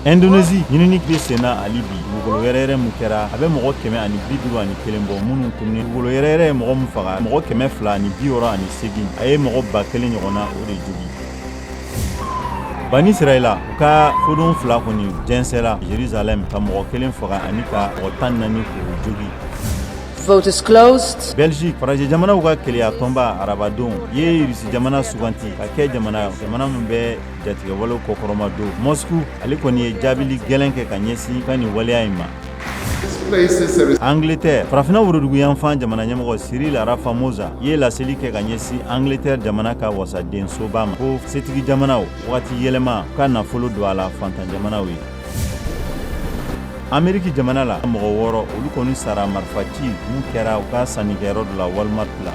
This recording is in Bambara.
Indonésie, ɲinini bɛ senna hali bi. Dugukolo yɛrɛyɛrɛ min kɛra, a bɛ mɔgɔ 151 bɔ minnu tununi. Dugukolo yɛrɛyɛrɛ ye mɔgɔ min faga, mɔgɔ 268, a ye mɔgɔ 1000 ɲɔgɔnna o de jogi. Bani Israɛla, u ka fodon fila kɔni jɛnsɛla Jérusalem ka mɔgɔ kelen faga ani ka mɔgɔ 14 k'o jogi. Vote is closed. Belgique, farajɛ jamanaw ka keleya tɔnba, arabadon ye Irisi jamana suganti ka kɛ jamana, jamana min bɛ jatigɛwalew kɔkɔrɔma don. Moscou, ale kɔni ye jaabili gɛlɛn kɛ ka ɲɛsin ka nin waleya in ma. Angleterre, Farafinna woroduguyanfan jamana ɲɛmɔgɔ Cyril Ramaphosa ye laseli kɛ ka ɲɛsin Angleterre jamana ka wasaden soba ma ko setigi jamanaw wagati yɛlɛma ka nafolo don a la fantan jamanaw ye. Ameriki jamana la, mɔgɔ wɔɔrɔ, olu kɔni sara marifaci mun kɛra u ka sannikɛyɔrɔ dɔ la Walmart la.